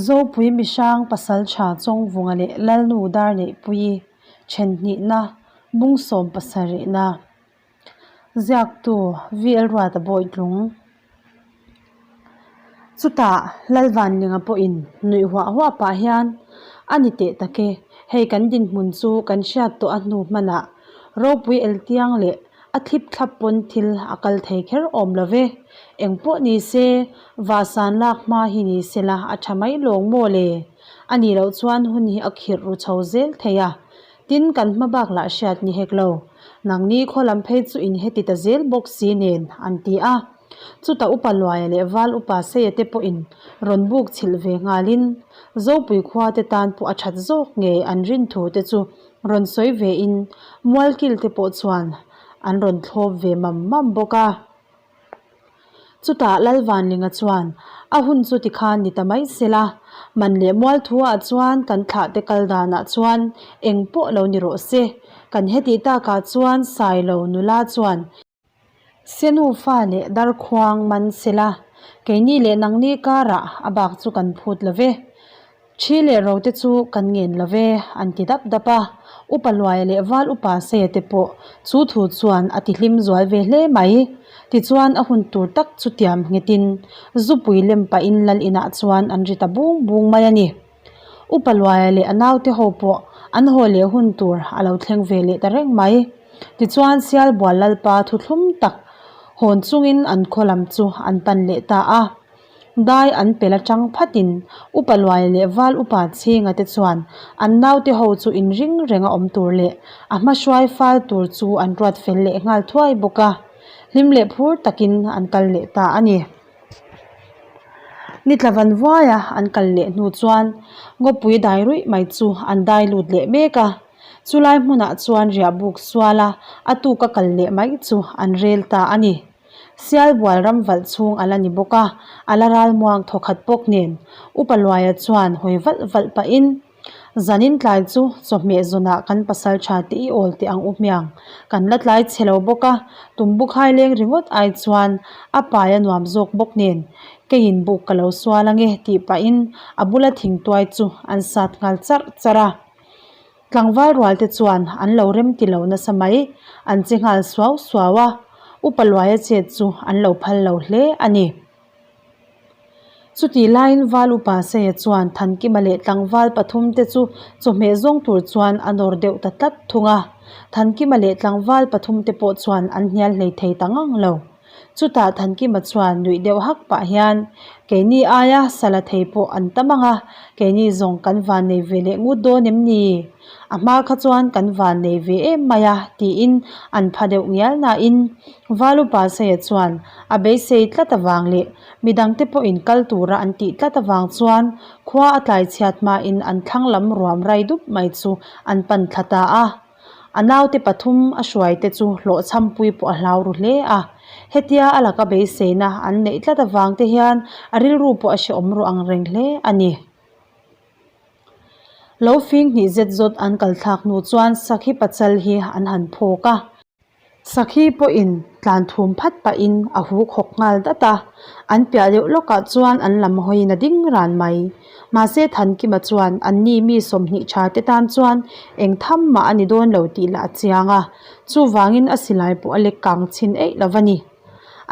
Zopui Mihrang Pasaltha Chawngvunga leh Lalnu Darneihpuii Thenhnihna Bungsawm pasarihna Ziaktu VL Ruata Bawitlung Chutah Lalvanlinga pawhin nuih huah huah pah hian a ni teh tak e, hei kan dinhmun chu kan hriat tawh a hnu hmanah ropui eltiang leh a thlip thlap pawn thil a kal thei kher awm lo ve. Eng pawh ni se, vahsan lak hma hi ni se la a tha mai lawng maw le? A nih loh chuan hun hi a khirh ru chho zel thei a, tin kan hma bak lah hriat ni hek lo. Nangni khaw lam phei chu in heti ta zel bawk si nen an ti a. Chutah Upa Luaia leh Val Upa Seia te pawhin rawn buk chhilh ve nghalin Zopui khua te tan pawh a that zawk ngei an rin thu te chu rawn sawi ve in Mualkil te pawh chuan an rawn thlawp ve mam mam bawk a. Chutah Lalvanlinga chuan a hun chu tikhan ni ta mai sela, man leh mualthu ah chuan kan thlah te kal danah chuan eng pawh lo ni rawh se, kan hetih takah chuan Sailo nula chuan Senu fa leh darkhuang man sela, keini leh nangni karah a bak chu kan phut lo ve. Thi leh ro te chu kan ngen lo ve, an ti dap dap a. Upa Luaia leh Val Upa Seia te pawh chu thu chuan a ti hlim zual ve hle mai. Tichuan a hun tur tak chu tiam nghetin zupui lem pahin lal inah chuan an ri ta bung bung mai a ni. Upa Luaia leh a naute ho pawh an haw leh hun tur a lo thleng ve leh ta reng mai. Tichuan Sialbual Lalpa thuthlum tak hawn chungin an khaw lam chu an pan leh ta a. Dai an pel atang phatin Upa Luaia leh Val Upa Chhinga te chuan an naute ho chu inring renga awm tur leh a hma hruai fal tur chu an ruat fel leh nghal thuai bawk a. Hlim leh phur takin an kal leh ta a ni. Ni tla van vuaia an kal leh hnu chuan ngawpui dai ruih mai chu an dai lut leh mek a, chulai hmunah chuan riah buk suala a tuka kal leh mai chu an rel ta a ni. Sialbual ram valh chhung a la ni bawk a, a la ralmuang thawkhat bawk nen Upa Luaia chuan hawi valh valh pahin, Zanin tlai chu chawhmeh zawnah kan pasal tha te i awl teh ang u hmiang. Kan la tlai chhe lo bawk a, tumbukhai leng ringawt ai chuan a pai a nuam zawk bawk nen keiin buk ka lo sual ange tih pahin a bula thingtuai chu an sat nghal charh charh a. Tlangval rual te chuan an lo rem ti lo nasa mai, an che nghal suau suau a, Upa Luaia chet chu an lo phal lo hle a ni. Chutih laiin Val Upa Seia chuan Thankima leh tlangval pathumte chu chawhmeh zawng tur chuan a nawr deuh ta tlat thung a. Thankima leh tlangval pathumte pawh chuan an hnial hlei thei ta ngang lo. Chutah Thankima chuan nuih deuh hak pah hian, Keini aia sala thei pawh an tam ang a, keini zawng kan van nei ve leh ngut dawn em ni? A hma kha chuan kan van nei ve em mai a, tiin an pha deuh ngial nain Valupa Saia chuan a beisei tlat avang leh midangte pawhin kal tura an tih tlat avang chuan khua a tlai chhiat hmain an thlang lam ruam rai dup mai chu an pan thla ta a. A naute pathum a hruaite chu hlawhchhampui pawh a hlau ru hle a. Hetia a laka beiseina an neih tlat avang te hian a rilru pawh a hrehawm ru ang reng hle a ni. Lo fing hnih zet zawt an kal thlak hnu chuan Sakhi pachal hi an han phawk a. Sakhi pawhin tlan thum phat pahin a huk hawk nghal dat a, an piah deuh lawkah chuan an lam hawiin a ding ran mai. Mahse Thankima chuan anni mi 20 tha te tan chuan eng tham mah a ni dawn lo tih lah a chiang a, chuvangin a silai pawh a lek kang chhin eih lo va ni.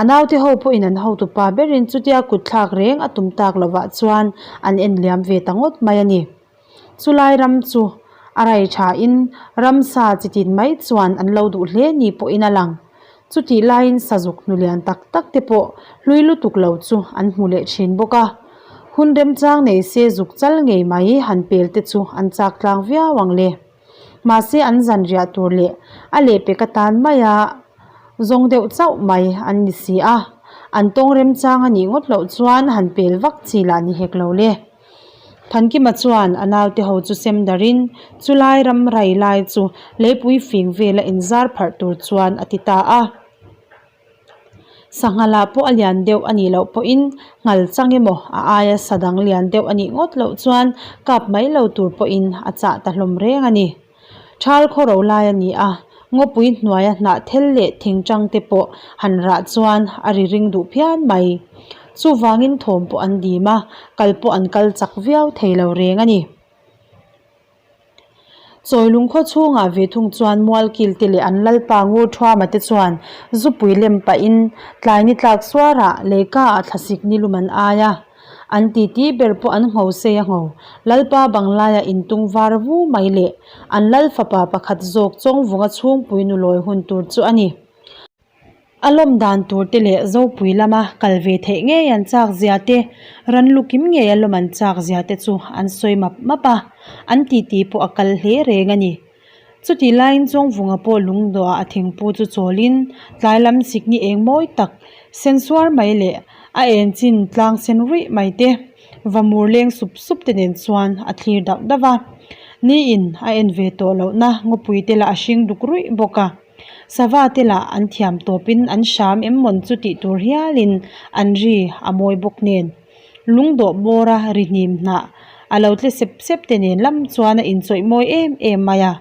A naute ho pawhin an hotupa berin chutia kut thlak reng a tum tak lovah chuan an en liam ve ta ngawt mai a ni. Chulai ram chu a rai thain ramsa chi tin mai chuan an lo duh hle ni pawhin a lang. Chutih laiin sazuk hnu lian tak tak te pawh hlui lutuk lo chu an hmu leh thin bawk a. Hun remchang nei se zuk chal ngei mai han pel te chu an chak tlang viau ang le. Mahse an zan riah tur leh a lehpek atan maia zawng deuh chauh mai an ni si a, an tawng remchang a nih ngawt loh chuan han pel vak chi lah ni hek lo le. Thankima chuan a naute ho chu sem darin chulai ram rai lai chu leipui fing vela inzar pharh tur chuan a ti ta a. Sangha lah pawh a lian deuh a nih loh pawhin nghal chang emaw a aia sa dang lian deuh a nih ngawt loh chuan kap mai lo tur pawhin a chah ta hlawm reng a ni. Thal khaw ro lai a ni a, ngawpui hnuaia hnah thel leh thing tang te pawh han rah chuan a ri ring duh phian mai. Chuvangin thawm pawh an dim a, kal pawh an kal chak viau thei lo reng a ni. Chawi lungkhaw chhungah ve thung chuan Mualkil te leh an lalpa ngur thuama te chuan zupui lem pahin tlai ni tlak suarah leika ah thlasik ni lum an ai a. An titi ber pawh an ngho sei a ngho. Lalpa banglaiah intung var vu mai leh an lal fapa pakhat zawk Chawngvunga chhungpui nulawi hun tur chu a ni. A lawm dan tur te leh Zopui lama kal ve theih ngei an chak zia te, ran lu kim ngei a lawm an chak zia te chu an sawi map map a, an titi pawh a kal hle reng a ni. Chutih laiin Chawngvunga pawh lungdawhah a thingpu chu chawlin tlai lam sikni eng mawi tak sen suar mai leh a en chin tlang sen ruih mai te va mur leng sup sup te nen chuan a thlir dauh dauh a. Niin a en ve tawh lohna ngawpui te lah a hring duk ruih bawk a. Sava te lah an thiam tawpin an hram em mawn chu tih tur hialin an ri a mawi bawk nen. Lungdawh bawra ri hnim hnah a lo tle sep sep te nen lam chuan a inchawih mawi em em mai a.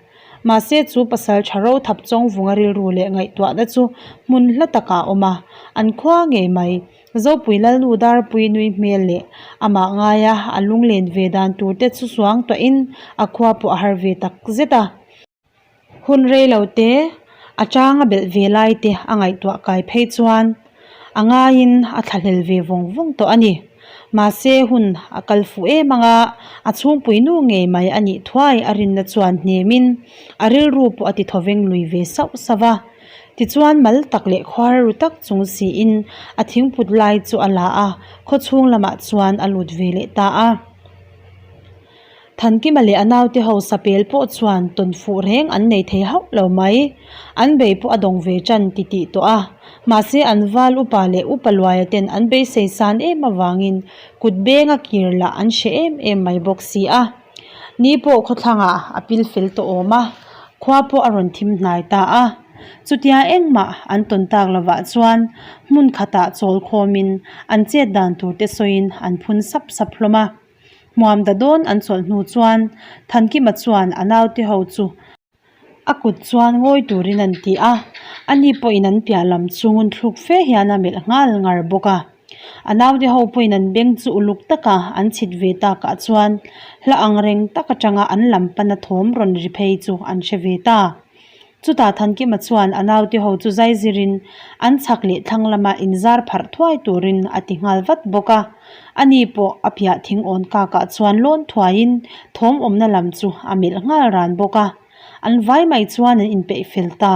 Mahse chu pasal tha ro thap chawng vunga rilru leh ngaihtuahna chu hmun hla takah a awm a, an khua ngei mai. Zopui Lalnu Darpui nui hmel leh amah ngaia a lunglen ve dan tur te chu suang tawhin a khua pawh a har ve tak zet a. Hun rei lo te, a changa belh ve lai te a ngaihtuah kai phei chuan a ngaiin a thlahlel ve vawng vawng tawh a ni. Mahse hun a kal fuh em anga a chhungpui nu ngei mai a nih thuai a rinna chuan hnemin a rilru pawh a ti thawveng lui ve sauh sauh a. Tichuan mal tak leh khuar ru tak chung siin a thingput lai chu a la a, khawchhung lamah chuan a lut ve leh ta a. Thankima leh a naute ho sapel pawh chuan tawn fuh reng an nei thei hauh lo mai. An bei pawh a dawng ve tan ti tih tawh a. Mahse an val upa leh upa luaia ten an beisei san em avangin kut benga kir lah an hre em em mai bawk si a. Ni pawh khawthlangah a pil fel tawh awm a, khua pawh a rawn thim hnai ta a. Chutia engmah an tawn tak lovah chuan hmun khatah chawl khawmin an chet dan tur te sawiin an phun sap sap hlawm a. Hmuam da dawn an chawlh hnu chuan Thankima chuan a naute ho chu a kut chuan ngawi turin an ti a, ani pawhin an piah lam chu ngun thluk fe hian a melh nghal ngar bawk a. A naute ho pawhin an beng chu uluk taka an chhit ve takah chuan hla ang reng tak atanga an lam pana thawm rawn ri phei chu an hre ve ta. Chutah Thankima chuan a naute ho chu zai zirin an chhak leh thlang lama inzar pharh thuai turin a ti nghal vat bawk a. Ani pawh a piah thing awn kakah chuan lawn thuaiin thawm awmna lam chu a melh nghal ran bawk a. An vai mai chuan an inpeih fel ta.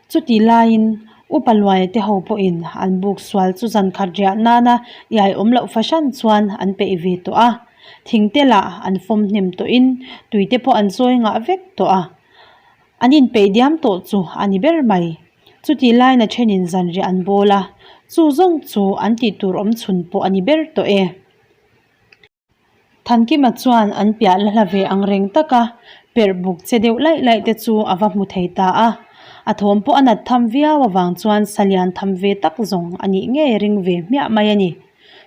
Chutih laiin Upa Luaia te ho pawhin an buk sual chu zan khat riah nana iai awm loh fahran chuan an peih ve tawh a. Thing te lah an fawm hnem tawhin tui te pawh an chawi ngah vek tawh a, an inpeih diam tawh chu a ni ber mai. Chutih laina thenin zanriah an bawl a, chu zawng chu an tih tur awm chhun pawh a ni ber tawh e. Thankima chuan an piah la hla ve ang reng taka perh buk che deuh laih laih te chu a va hmu thei ta a, a thawm pawh a nat tham viau avang chuan salian tham ve tak zawng a nih ngei ring ve hmiah mai a ni.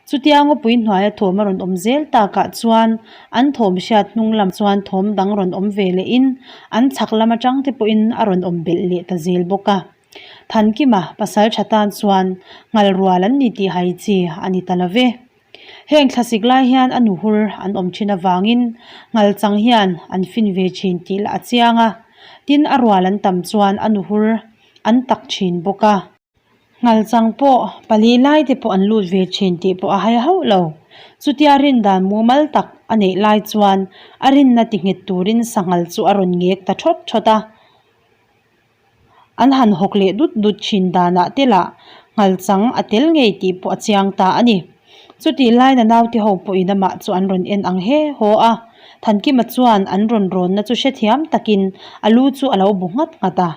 Chutia ngawpui hnuaia thawm a rawn awm zel takah chuan an thawm hriat hnung lam chuan thawm dang rawn awm ve lehin an chhak lam atang te pawhin a rawn awm belh leh ta zel bawk a. Thankima pasal tha tan chuan nghal rual an ni tih hai chi a ni ta lo ve. Heng thlasik lai hian a nuhur an awm thin avangin nghal chang hian an fin ve thin tih lah a chiang a, tin a rual an tam chuan a nuhur an tak thin bawk a. Nghalchang pawh pali lai te pawh an lut ve thin tih pawh a hai hauh lo. Chutia rindan mumal tak a neih lai chuan a rinna ti nghet turin sanghal chu a rawn ngek ta thawt thawt a. An han hawk leh dut dut thin danah te lah nghalchang a tel ngei tih pawh a chiang ta a ni. Chutih laina naute ho pawhin amah chu an rawn en ang he haw a, Thankima chuan an rawn rawnna chu hrethiam takin a lu chu a lo bu nghat nghat a,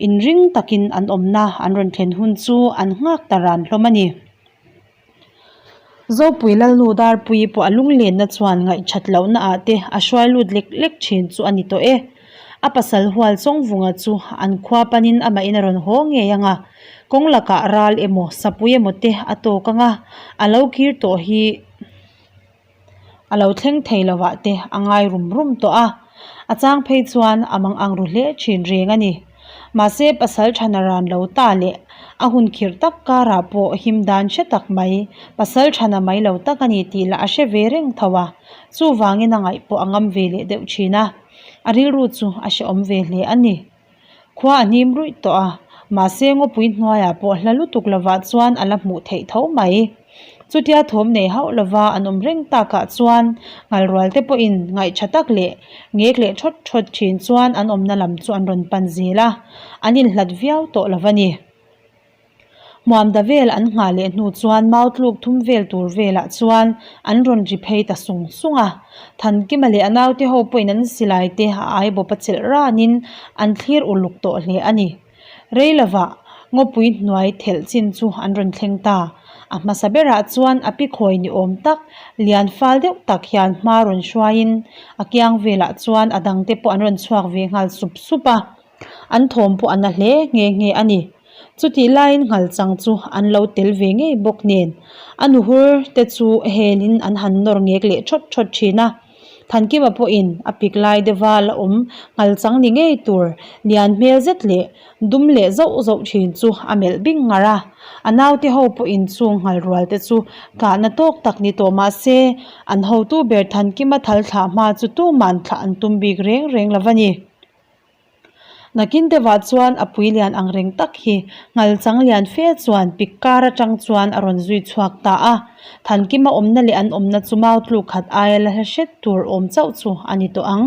inring takin an awmna an rawn thlen hun chu an nghak ta ran hlawm a ni. Zopui Lalnu Darpuii pawh a lunglenna chuan ngaihthat lohna ah te a hruai lut lek lek thin chu a ni tawh e. A pasal hual Chawngvunga chu an khua panin amahin a rawn haw ngei ang a, kawng lakah ral emaw sapui emaw te a tawk ang a, a lo kir tawh hi a lo thleng thei lovah te a ngai rum rum tawh a, a chang phei chuan a mang ang ru hle thin reng a ni. Mahse pasalṭha naran lo ta leh a hun khirh tak karah pawh him dan hre tak mai, pasalṭha na mai lo tak a ni tih lah a hre ve reng tho a, chuvangin a ngaih pawh a ngam ve leh deuh ṭhin a, a rilru chu a hrehawm ve hle a ni. Khua a hnim ruih tawh a, mahse ngawpui hnuaiah pawh hla lutuk lovah chuan a la hmuh theih tho mai. Chutia thawm nei hauh lova an awm reng takah chuan ngalrual te pawhin ngaih tha tak leh ngek leh thawt thawt thin chuan an awmna lam chu an rawn pan zel a, an inhlat viau tawh lo a ni. Hmuamda vel an nghah leh hnu chuan mau tluk thum vel tur velah chuan an rawn ri phei ta sung sung a. Thankima leh a naute ho pawhin an silai te a ai bawp a chelh ranin an thlir uluk tawh hle a ni. Rei lovah ngawpui hnuai thelh chin chu an rawn thleng ta. A hmasa berah chuan a pi khawi ni awm tak, lian fal deuh tak hian hma rawn hruaiin a kiang velah chuan a dangte pawh an rawn chhuak ve nghal sup sup a. An thawm pawh a na hle nghe nghe a ni. Chutih laiin nghalchang chu an lo tel ve ngei bawk nen a nuhur te chu helin an han nawr ngek leh thawt thawt thin a. Thankima pawhin a pik lai deuha la awm nghalchang ni ngei tur lian hmel zet leh dum leh zauh zauh thin chu a melh bing ngar a. A naute ho pawhin chung nghal rual te chu kahna tawk tak ni tawh mah se an hotu ber Thankima thal thlah hma chu tuman thlah an tum bik reng reng lo va ni. Nakin deuhah chuan a pui lian ang reng tak hi nghalchang lian fe chuan pik kar atang chuan a rawn zui chhuak ta a. Thankima awmna leh an awmna chu mau tluk khat aia la hla hret tur awm chauh chu a ni tawh ang.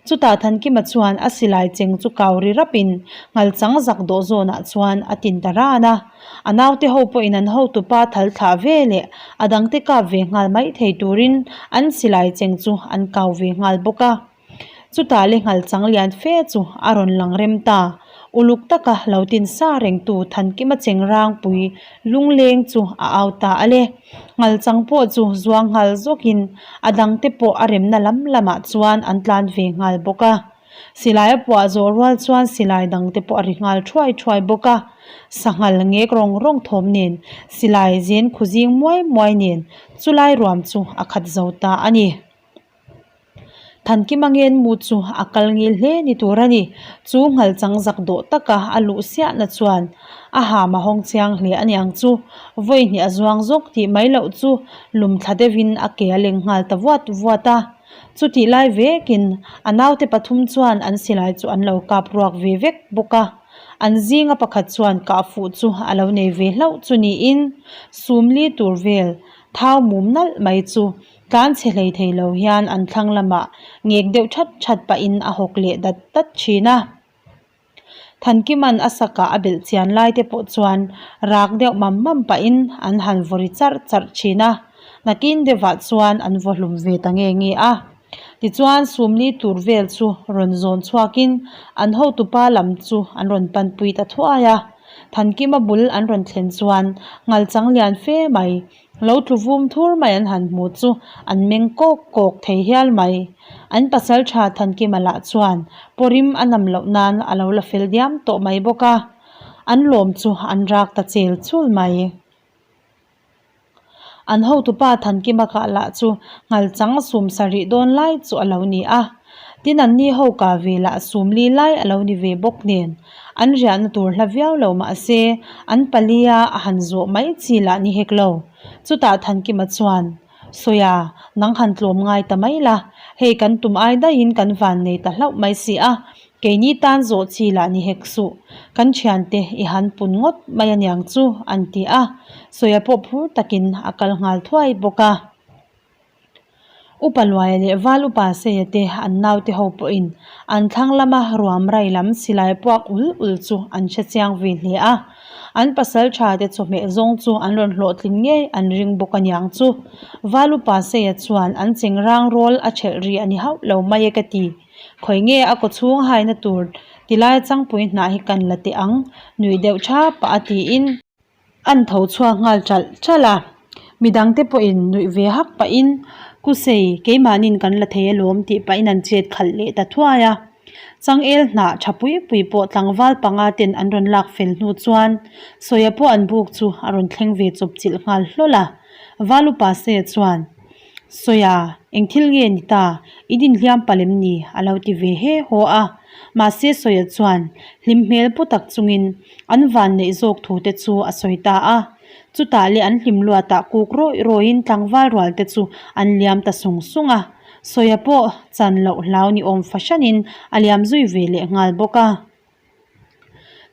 Chutah Thankima chuan a silai cheng chu kau ri rapin nghalchang zak dawh zawnah chuan a tin ta ran a. A naute ho pawhin an hotupa thal thlah ve leh a dangte kap ve nghal mai thei turin an silai cheng chu an kau ve nghal bawk a. Chutah le nghal chang lian fe chu a rawn lang rem ta. Uluk taka lo tin sa rengtu Thankima Chengrangpui lungleng chu a au ta a le. Nghal chang pawh chu zuang nghal zawkin a dangte pawh a remna lam lamah chuan an tlan ve nghal bawk a. Silai a puah zawh rual chuan silai dangte pawh a ri nghal thuai thuai bawk a. Sanghal ngek rawng rawng thawm nen, silai zen khuzing muai muai nen chulai ruam chu a khat zo ta a ni. Thankima ngen mu chu a kal ngil hle ni tur a ni. Chu nghalchang zak dawh taka a luh siahna chuan a ham a hawng chiang hle a niang chu. Vawi hnih a zuang zawk tih mai loh chu lum thla deuhin a ke a leng nghal ta vuat vuat a. Chutih lai vekin a naute pathum chuan an silai chu an lo kap ruak ve vek bawk a. An zinga pakhat chuan kah fuh chu a lo nei ve hlauh chu niin sumli tur vel thau mum nalh mai chu Tlan chhe hlei thei lo hian an thlang lamah ngek deuh that that pahin a hawk leh dat dat thin a. Thankima'n a sakah a belh chian lai te pawh chuan rak deuh mam mam pahin an han vaw ri charh charh thin a. Nakin deuhah chuan an vaw hlum ve ta nge nge a. Tichuan sumli tur vel chu rawn zawn chhuakin an hotupa lam chu an rawn panpui ta thuai a. Thankima bul an rawn thlen chuan ngalchang lian fe mai Lo tlu vum thur mai an han hmu chu an meng kawk kawk thei hial mai. An pasal tha Thankima lah chuan pawrim a nam loh nan a lo la fel diam tawh mai bawk a, an lawm chu an rak ta chel chul mai. An hotupa Thankima kah lah chu nghalchang sum sarih dawn lai chu a lo ni a. Tin an ni ho kah ve lah sum li lai a lo ni ve bawk nen. An riahna tur hla viau lo mah se, an palia a han zawh mai chi lah ni hek lo. Chutah Thankima chuan, Sawia, nang han tlawm ngai ta mai la, hei kan tum ai daihin kan van nei ta hlauh mai si a, keini tan zawh chi lah ni hek suh, kan thiante i han pun ngawt mai aniang chu, an ti a. Sawia pawh phur takin a kal nghal thuai bawk a. Upa Luaia leh Val Upa Seia te an naute ho pawhin an thlang lama ruam rai lam silai puak ul ul chu an hre chiang ve hle a. An pasal tha te chawhmeh zawng chu an rawn hlawhtlin ngei an ring bawk aniang chu. Val Upa Seia chuan an cheng rang rawl a thelh ri a ni hauh lo mai e ka ti. Khawi nge a kawchhung haina tur tilai changpui hnah hi kan la teh ang nuih deuh thap pah a tiin. An tho chhuak nghal ṭalh ṭalh a, midangte pawhin nuih ve hak pahin Kusei keimahni'n kan la thei alawm tih pahin an chet khalh leh ta thuai a. Changel hnah ṭha pui pui pawh tlangval panga ten an rawn lak fel hnu chuan Sawia pawh an buk chu a rawn thleng ve chawp chilh nghal hlawl a. Valupa Seia chuan Sawia, eng thil nge ni ta? I dinhliam palh em ni? a lo ti ve he haw a. Mahse Sawia chuan hlim hmel pu tak chungin an vanneih zawk thu te chu a sawi ta a. Chutah leh an hlim luatah kuk rawih rawihin tlangval rual te chu an liam ta sung sung a. Sawia pawh chan loh hlau ni awm fahranin a liam zui ve leh nghal bawk a.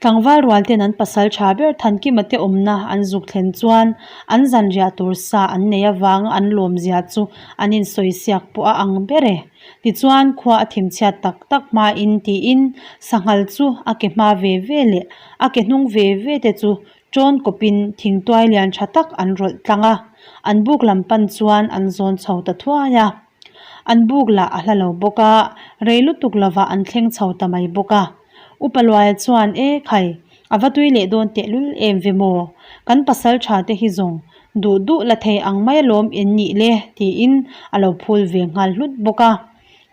Tlangval rual ten an pasal tha ber Thankima te awmna an zuk thlen chuan an zanriah tur sa an nei avanga an lawmzia chu an insawi siak pawh a ang ber e. Tichuan khua a thimchhiat tak tak hmain tiin sanghal chu a ke hma ve ve leh a ke hnung ve ve te chu tawn kawpin thingtuai lian tha tak an rawlh tlang a, an buk lam pan chuan an zawn chho ta thuai a. An buk lah a hla lo bawk a, rei lutuk lovah an thleng chho ta mai bawk a. Upa Luaia chuan, E khai, a va tui leh dawn tehlul em ve maw? Kan pasal tha te hi zawng duh duh la thei ang mai alawm en nih le, tiin a lo phul ve nghal hlut bawk a.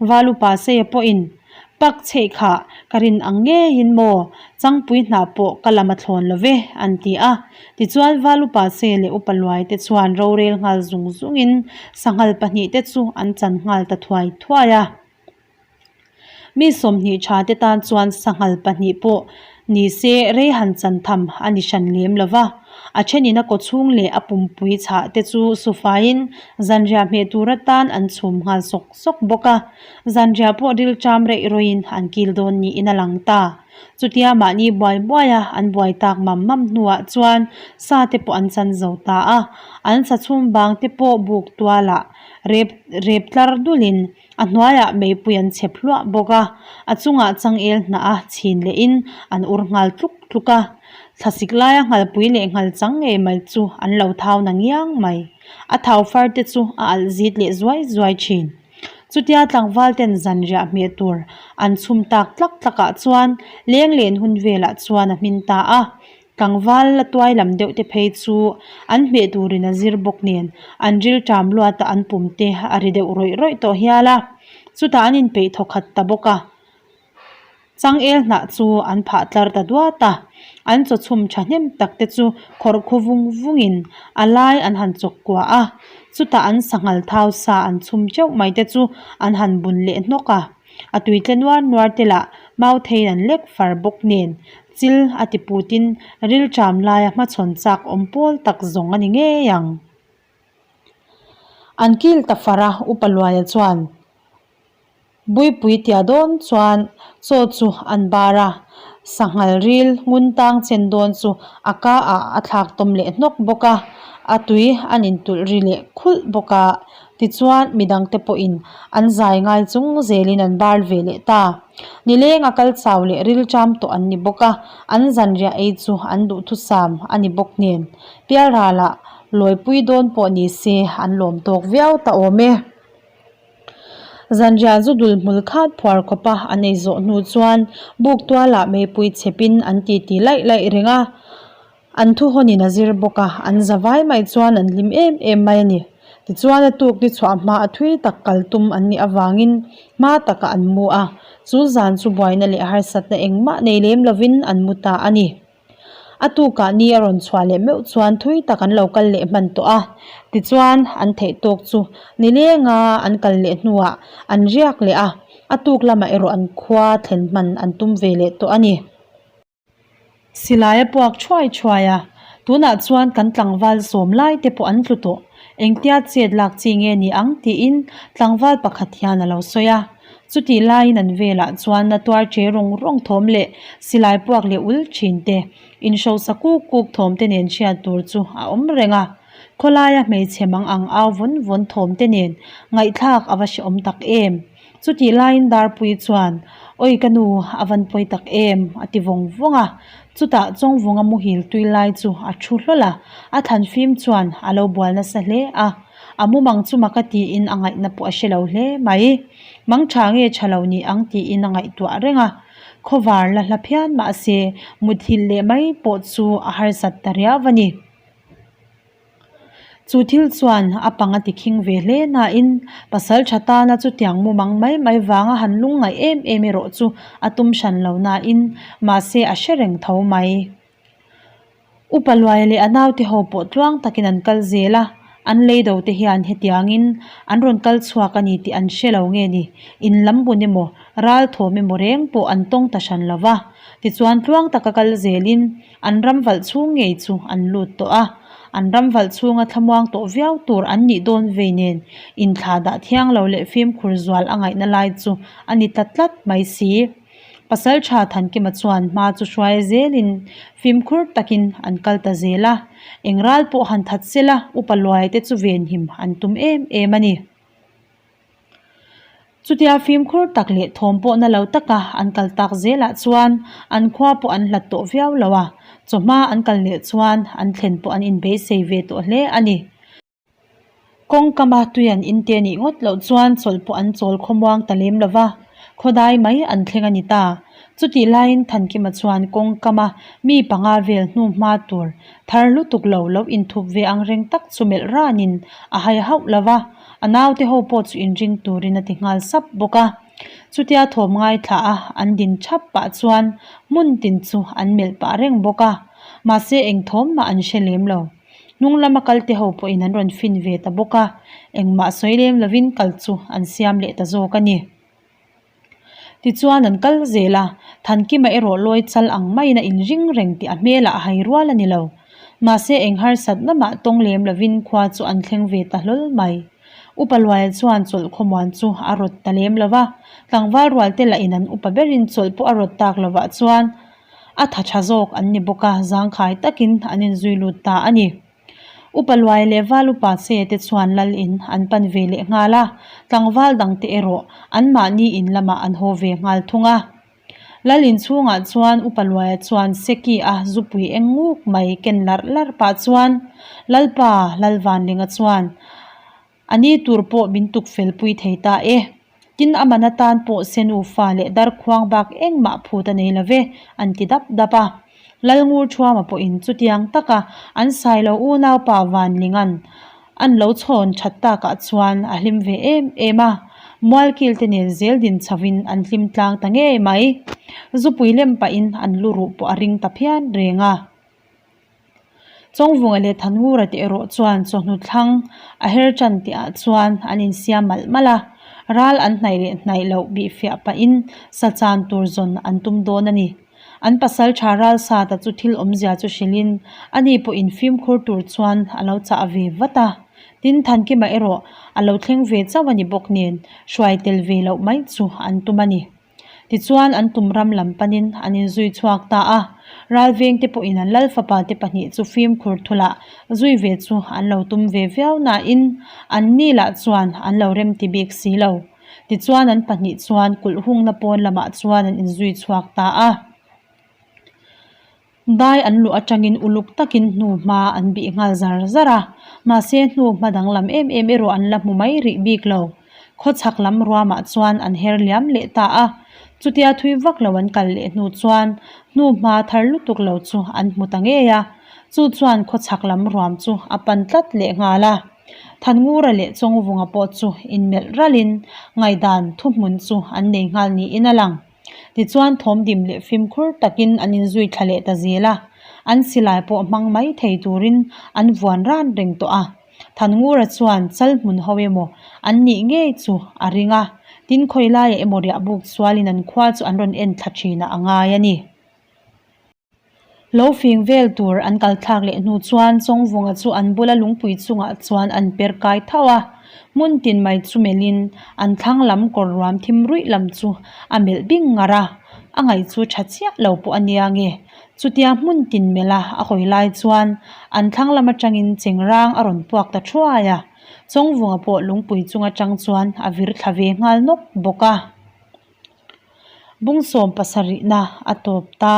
Valupa Seia pawhin, Pak chheih khah ka rin ang ngeiin maw, Changpui hnah pawh ka lam a thlawn lo ve, an ti a. Tichuan Valupa Seia leh Upa Luai te chuan rorel nghal zung zungin sanghal pahnihte chu an chan nghal ta thuai thuai a. Mi 20 tha te tan chuan sanghal pahnih pawh ni se rei han chan tham a ni hran lem lo va. A thenin a kawchhung leh a pumpui chhah te chu sufaiin zanriah hmeh tur atan an chhum nghal sawk sawk bawk a. Zanriah pawh rilṭam reih rawin an kil dawn niin a lang ta. Chutia mahni buai buaia an buai tak mam mam hnuah chuan sa te pawh an chan zo ta a. An sa chhum bang te pawh buk tualah rep rep tlar dulin A hnuaiah meipui an chhep hluah bawk a, a chungah changel hnah a chhin lehin an ur nghal tluk tluk a. Thlasik laia nghalpui leh nghal chang ngei mai chu an lo thau na ngiang mai. A thau far te chu a alh zit leh zuai zuai thin. Chutia tlangval ten zanriah hmeh tur an chhum tak tlak tlakah chuan leng len hun velah chuan a hmin ta a. Tlangval la tuai lam deuh te phei chu an hmeh turin a zir bawk nen an ril ṭam luat a an pum te a ri deuh rawih rawih tawh hial a, chutah an inpeih thaw khat ta bawk a. Changel hnah chu an phah tlar ta duat a, an chaw chhum thahnem tak te chu khawrh khu vung vungin a lai an han chawk kua a, chutah an sanghal thau sa an chhum teuh mai te chu an han bun leh hnawk a. A tui tle nuar nuar te lah mau theiin an lek far bawk nen chil a ti putin rilṭam laia hmachhawn chak awm pawl tak zawng a ni ngei ang. An kil ta far a, Upa Luaia chuan Buipui tia dawn chuan chaw chu an bar a, sanghal ril ngun tang chen dawn chu a ka ah a thlak tawm leh hnawk bawk a, a tui an intulh ri leh khulh bawk a. Tichuan, midangte pawhin an zai ngai chung zelin an bar ve leh ta. Nileng a kal chau leh rilṭam tawh an ni bawk a, an zanriah ei chu an duhthusam a ni bawk nen. Pialralah lawipui dawn pawh ni se an lawm tawk viau ta awm e. Zanriah zu dul hmul khat phuar khawpa an ei zawh hnu chuan buk tualah meipui chhepin an titi laih laih reng a. An thu hawnin a zir bawk a, an za vai mai chuan an hlim em em mai a ni. Tichuan a tuk ni chhuah hma a thui tak kal tum an nih avangin hma takah an mu a, chu zan chu buaina leh harsatna engmah nei lem lovin an mu ta a ni. A tukah ni a rawn chhuah leh meuh chuan thui tak an lo kal leh hman tawh a, tichuan an theih tawk chu nilenga an kal leh hnuah an riak leh a, a tuk lamah erawh an khua thlen hman an tum ve leh tawh a ni. Silai a puak thuai thuai a, tunah chuan kan tlangval sawm lai te pawh an tlu tawh. Engtia chet lak chi nge ni ang tiin tlangval pakhat hian a lo sawi a. Chutih laiin an velah chuan na tuar che rawng rawng thawm leh silai puak leh ul thin te, inhrosa kuk kuk thawm te nen hriat tur chu a awm reng a. Khawlaia hmeichhe mang ang au vawn vawn thawm te nen ngaihthlak a va hrehawm tak em. Chutih laiin Darpui chuan, Awi ka nu, a van pawi tak em? a ti vawng vawng a. Chutah Chawngvunga muhil tui lai chu a thu hlawl a, a thlan fim chuan a lo bual nasa hle a. A mumang chu mak a tiin a ngaihna pawh a hre lo hle mai. Mang tha nge tha lo ni ang tiin a ngaihtuah reng a. Khawvar la hla phian mahse muthilh leh mai pawh chu a harsat ta riau a ni. Chu thil chuan a pang a ti khing ve hle nain pasal tha tana chutiang mumang mai mai vanga han lungngaih em em erawh chu a tum hran lo nain mahse a hre reng tho mai. Upa Luaia leh a naute ho pawh tluang takin an kal zel a, An leido te hian hetiangin an rawn kal chhuak a ni tih an hre lo nge ni? In lam bun emaw, ral thawm emaw reng pawh an tawng ta hran lo va. Tichuan tluang taka kal zelin an ram valh chhung ngei chu an lut tawh a. An ram valh chhunga thlamuang tawh viau tur an nih dawn vei nen inthlah dah thiang lo leh fimkhur zual a ngaihna lai chu a ni ta tlat mai si. Pasalṭha Thankima chuan hma chu hruai zelin fimkhur takin an kal ta zel a, eng ral pawh han that sela upa luai te chu venhim an tum em em a ni. Chutia fimkhur tak leh thawm pawh na lo taka an kal tak zelah chuan an khua pawh an hlat tawh viau lo a, chawhma an kal leh chuan an thlen pawh an inbeisei ve tawh hle a ni. Kawngkama tui an inte nih ngawt loh chuan chawlh pawh an chawl khawmuang ta lem lo va, khawdai mai an thleng a ni ta. Chutih laiin Thankima chuan kawngkama mi panga vel hnu hma tur thar lutuk lo lo inthup ve ang reng tak chu melh ranin a hai hauh lo va, a naute ho pawh chu inring turin a ti nghal sap bawk a. Chutia thawm ngaithla a an din thap pah chuan hmun tin chu an melh pah reng bawk a, mahse eng thawm mah an hre lem lo. Hnung lama kalte ho pawhin an rawn fin ve ta bawk a, engmah sawi lem lovin kal chu an siam leh ta zawk a ni. Tichuan an kal zel a, Thankima erawh lawi chal ang maiin a inring reng tih a hmelah a hai rual a ni lo. Mahse eng harsatna mah tawng lem lovin khua chu an thleng ve ta hlawl mai. Upa Luaia chuan chawlh khawmuan chu a rawt ta lem lo va, tlangval rualte lahin an upa berin chawlh pawh a rawt tak lovah chuan A tha tha zawk an ni bawk a, zangkhai takin an inzui lut ta a ni. Upa Luai leh Val Upa Che te chuan lal in an pan ve leh nghal a, tlangval dangte erawh anmahni in lamah an haw ve nghal thung a. Lal in chhungah chuan Upa Luaia chuan Seki a zupui eng nguk mai ken larh larh pah chuan Lalpa Lalvanlinga chuan A ni tur pawh min tuk fel pui thei ta e. Tin a man atan pawh Senu fa leh Darkhuang bak engmah phut a nei lo ve, an ti dap dap a. Lalngur Thuama pawhin chutiang taka an Sailo unaupa Vanlinga'n an lo chhawn that takah chuan a hlim ve em em a. Mualkil te nen zel din chhovin an hlim tlang ta ngei mai. Zupui lem pahin an lu ruh pawh a ring ta phian reng a. Chawngvunga leh Thanngura te erawh chuan chawhnu thlang a her tan tih ah chuan an insiam malh malh a, ral an hnaih leh hnaih loh bih fiah pahin sa chan tur zawn an tum dawn a ni. An pasal tha ral sa ta chu thil awmzia chu hrilhin ani pawhin fimkhur tur chuan a lo chah ve vat a. Tin, Thankima erawh a lo thleng ve chauh a ni bawk nen hruai tel ve loh mai chu an tum a ni. Tichuan an tum ram lam panin an inzui chhuak ta a, ralveng te pawhin an lal fapa te pahnih chu fimkhur thulah zui ve chu an lo tum ve viau nain an ni lah chuan an lo remti bik si lo. Tichuan an pahnih chuan kulh hungna pawn lamah chuan an inzui chhuak ta a. Dai an luh atangin uluk takin hnu hma an bih nghal zar zar a, mahse hnu hma danglam em em erawh an la hmu mai rih bik lo. Khawchhak lam ruamah chuan an her liam leh ta a, chutia thui vak lo an kal leh hnu chuan hnu hma thar lutuk lo chu an hmu ta ngei a, chu chuan khawchhak lam ruam chu a pan tlat leh nghal a. Thanngura leh Chawngvunga pawh chu inmelh ralin ngaihdan thuhmun chu an nei nghal niin a lang. Tichuan thawmdim leh fimkhur takin an inzui thla leh ta zel a, an silai pawh hmang mai thei turin an vuan ran reng tawh a. Thanngura chuan chal hmun ho emaw an nih ngei chu a ring a, tin khawi laiah emaw riahbuk sualin an khua chu an rawn en thla thin a angai a ni. Lo fing vel tur an kal thlak leh hnu chuan Chawngvunga chu an bula lungpui chungah chuan an per kai thauh a, hmun tin mai chu melhin an thlang lam kawr ruam thim ruih lam chu a melh bing ngar a, a ngaih chu tha chiah lo pawh a nia nge. Chutia hmun tin melh a a hawi lai chuan an thlang lam atangin chengrang a rawn puak ta thuai a, Chawngvunga pawh lungpui chung atang chuan a vir thla ve nghal nawk bawk a. Bung sawm pasarihna a tawp ta.